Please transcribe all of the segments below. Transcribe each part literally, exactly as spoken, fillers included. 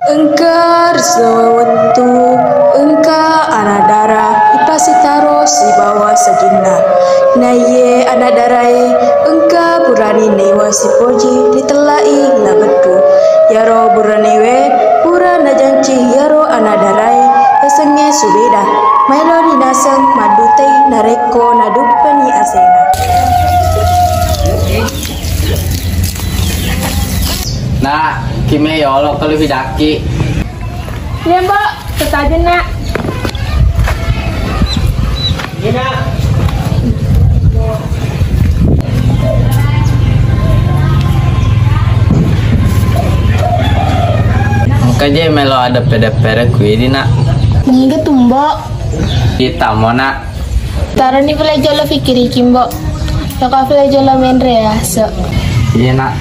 Engka ri sewwa wettu, engka ana' dara ipasitaro sibawa sajinna. Naiye ana' darae engka burane naiwa sipoji ritellai La Beddu. Iyaro buranewe pura najanci iyaro ana' darae, yasengnge Subeda. Maeloni naseng maddutai narekko naduppani asena. Nak, kime yolo kelu fidakki. Iya, Mbok. Tetajen, Nak. Iya, Nak. Engka je melo ada pede-pede kuidi, Nak. Niga tu, Mbok? Kita mo, Nak. Taroni pale jolo pikkiriki, Mbok. Yako pale jolo menre aso. Iya, Nak.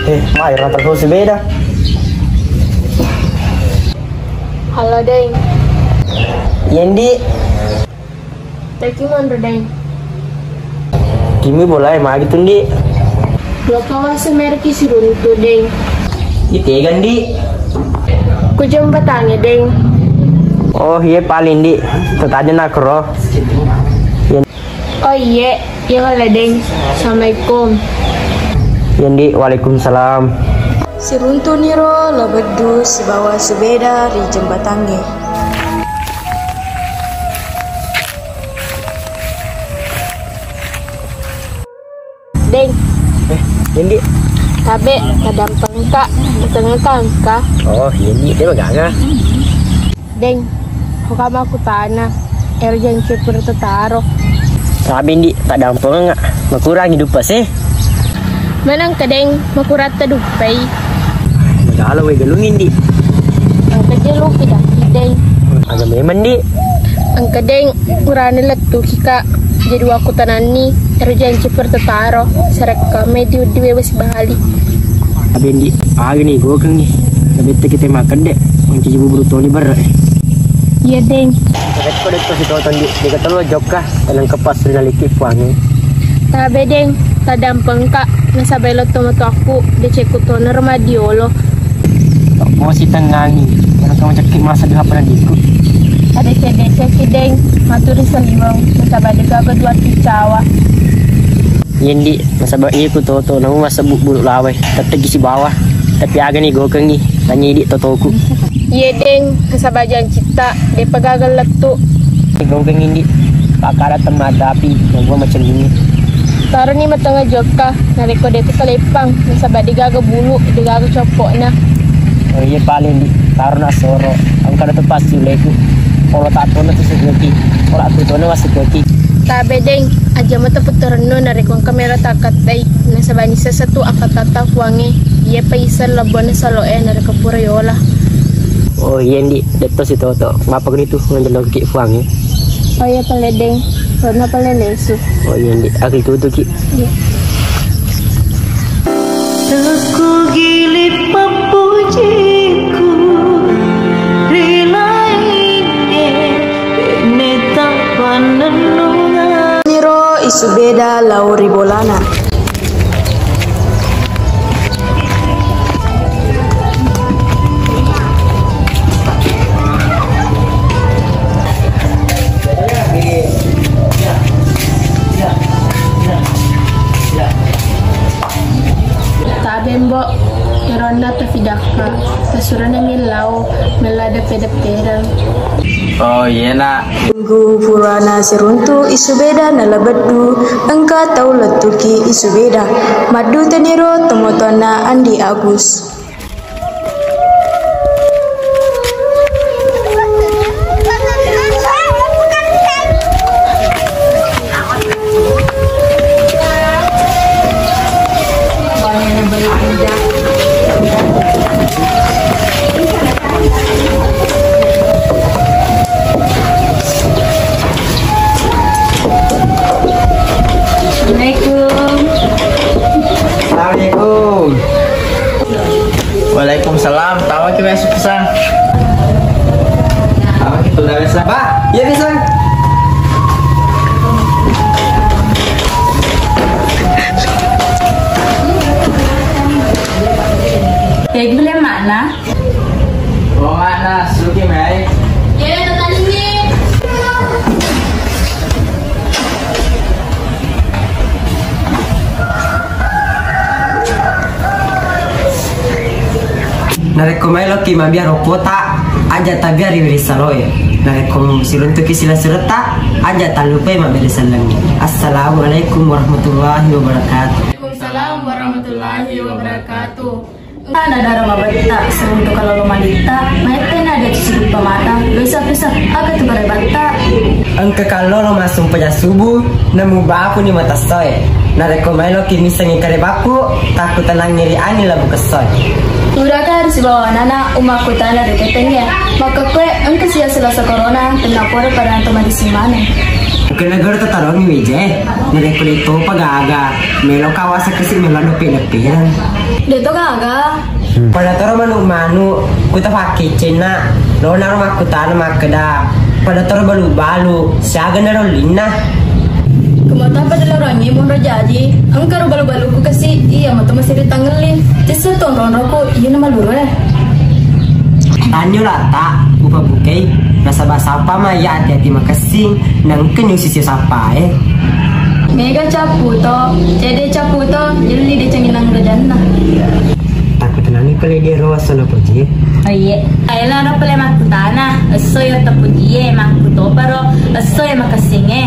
Eh, mai rata ko Subeda. Halo, Deng. Iya, Ndi. Teki monro, Deng. Kimi bolae magi tu, Ndi? Lo kawasa mereki siruntu, Deng. Itega, Ndi? Ku jembatangnge, Deng. Oh, iye paling, Ndi. Tetajen nakro. Iye. Oh, iye. Iye, halo, Deng. Assalamualaikum. Iye, Ndi. Waalaikumsalam. Siruntuniro La Beddu sibawa Subeda ri jembatangnge. Deng. Eh, Indi. Tabe, tadampengka, tengekangka. Oh, Indi, de' magaga. Deng, ko kama kutana, ero janci pura tetaro. Tabe, Indi, tadampenga, makurangi dupa se. Menang kedeng, makuratta dupai. Magala wae galung, Indi. Engka je lu pidaki, Deng. Aga memang, Ndi? Engka, Deng, urane lettuki, Kak. Jadi wakkutananni, ero janci pertetaro, sarekka mai diuddi wewe sibali. Abe, Ndi, aga ni gokengngi. Nabette kita makan, Dek. Mancaji bubur toni barre. Iya, Deng. Rekko detto sitoto, Ndi, deka tolo jokka, tenang kepas rinaliki puangnge. Tabe, Deng, tadampengka, nasaba elo tomatoakku, decekku tonaro madiolo. Tokko sitengngangi, ero to macekki masa dua pernah diku. Tadecek-decekki, Deng, maturi saliweng, nasaba degaga dua ticawa. Iya, Ndi, nasaba iya ku toto, namu masebbu bulu lawai, tetteggi sibawa, tapi agani gokengngi, tanya idi totoku. Iye, Deng, nasaba jancitta, depa gaga lettu. Gokengngi, Ndi, pakada temma tapi, nagua macellimi. Taroni matengnga jokka, narekko deku kaleppang, nasaba degaga bulu, degaga coppo'na. Oh, iya paling, Ndi, tarona soro, engka tu pasti uleku. Polo tak tona tu sejuki, polo aku tona masih koki. Tabe, Deng, aja mata puterenno narekko engka melo takkattai, nasaba nisseng satu akkatatta puangnge, iye pa iseng lebbona salo'e narekko pura yola. Oh, iya, Ndi, detto sitoto. Mapa kuni tu ngandelokki puangnge? Oh, iya pale, Deng. Rona pale lesu. Oh, iya, Ndi, aku tutuki. Iya. Tekugiling pappujiku ri laingnge, bene tapannennungang. Niro isu beda lao ri bolana. Tabe, Mbok, ironna tafidakka, tasurana millau, mella deppe-deppereng. Oh, iyena. Minggu purana siruntu isu beda nalabeddu, engka tau lettuki isu beda. Madduteniro tomatoanna Andi Agus. Salam, tawaki, Pak, Pak. Tawaki, sudah biasa. Pak, iya, bisa. Pegule makna. Oh, makna, suki, mai. Iya, tadi. Narekko maeloki mabbiaro pota, aja tabiari wiri saloe. Narekko siruntuki sila-silata, aja tallupai mabbere sellengnge. Assalamualaikum warahmatullahi wabarakatuh. Waalaikumsalam warahmatullahi wabarakatuh. Ana dara mabetta, siruntu kalolo malitta, maette na ada siruppa mata, bisa-bisa, aga tu karebatta. Engka kallolo massumpa jang subuh, namu baku ni mata soe. Narekko maeloki missengngi karebaku, takku tenangngi ri ani labu kessoe. Tudaka ri sibawa nana umakku tana ri tetengnge. Makkekkue engka sia selasa corona, tenna podo pada anto madising maneng. Engka negara tatarongi wije, narekko de topa gaga, melo kawasa kesi melo deppe-deppe. De to gaga. Pada toro manu-manu, kuta pakkeccenna, lona ro makkutana makkeda, pada toro balu-balu, siaga naro linna. Kumata pada lorangi monro jaji, engka ro balu-baluku kasi, iya mato masiri tangelli. Cessa tonronroku, iya na malurue. Tanyo lata, upabukei, nasaba sappa ma iya ati-ati makessing, nengka nyusi sio sappae. Mega cappu to, cede cappu to, jelli decengi nang rejanna. Takkutanani pale dia ro esso na pojie. Oh iye. Ayo na ro pale makkutana, esso yo tapojie, makkutoparo, esso yo makessingnge.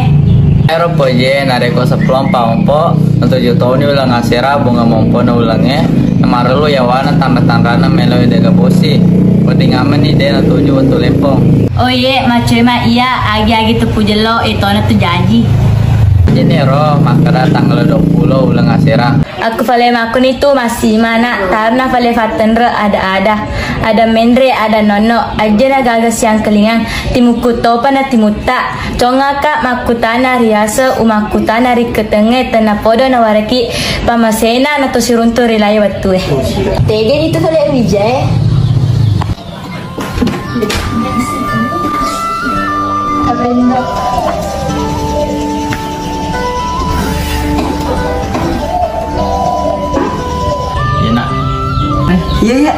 Ero pojie narekko seppulo pa ompo, natuju toni uleng asera bunga mompo na ulengnge, namarellu yawana tanra-tanrana melo dega bosi. Wedding ameni de natuju wettu lempong. Oh iye, maccoi ma iya, agi-agi tepu jello, etona tu jaji. Jeni ro, makkeda tanggal dua puluh uleng asera. Akku fale makkunitu massimana, tarna fale fattenre ada-ada, ada menre, ada nonno, ajjena gaga siangkelingang, timukku topa na timutta, congaka makkutana riase umakkutana ri ketengnge tenna podo nawareki pamasena nato siruntu ri lai wettue. Tegani tu fale wijae. Iya, iya.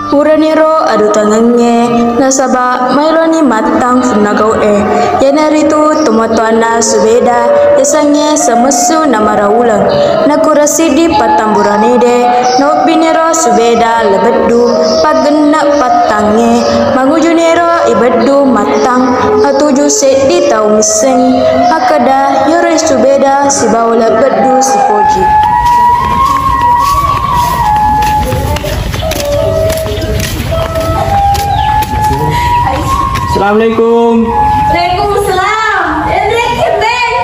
Puraniro adu tangengnge, nasaba maeloni mattang punna gau'e. Iyanaritu tomatoanna Subeda, yasengnge Samessu Namarauleng. Nakura siddi pattamburanede, naobbiniro Subeda Lebeddu, paggenne' pattangnge, mangujuniro Ibeddu mattang, atuju seddi tau misseng, makkeda, iyaro Subeda sibawa Lebeddu sipoji. Assalamualaikum. Waalaikumsalam. Eh, Beng.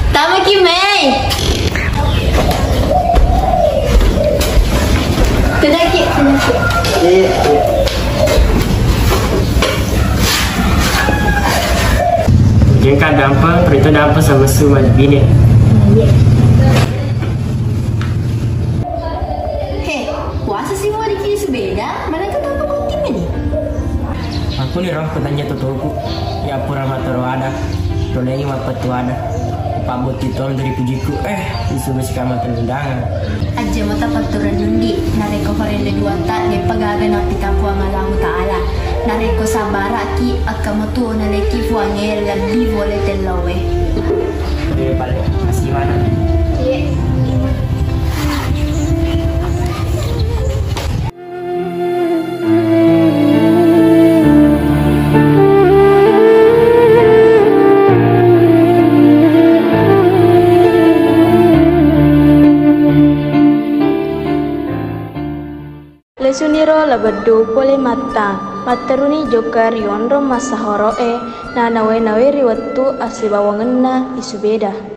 Tamaki, Mei. Kedaki, kedaki. Jengka dampeng, perito dampeng sama su malebine. He, puasa si mau dikini Subeda, mana ketemu kunti meni? Aku ni roh kutanya tutuku, ya pura matoro ada, tonai mappatu ada. Pabbotti tolong dari pujiku, eh, isu besi kamar tenundangan. Ajja mata patturang nundi, narekko farelle duatta, deppa gaga nappita Puang Allahu Ta'ala. Narekko sabbaraki, akka metu naleki Puangnge lebbi pole tellowe. Iya, pale. Masih mana? Iya. Lesuniro Lebeddu pole mattang, matteruni jokka ri onrong massahoro'e, nanawe-nawe ri wettu assibawangenna I Subeda.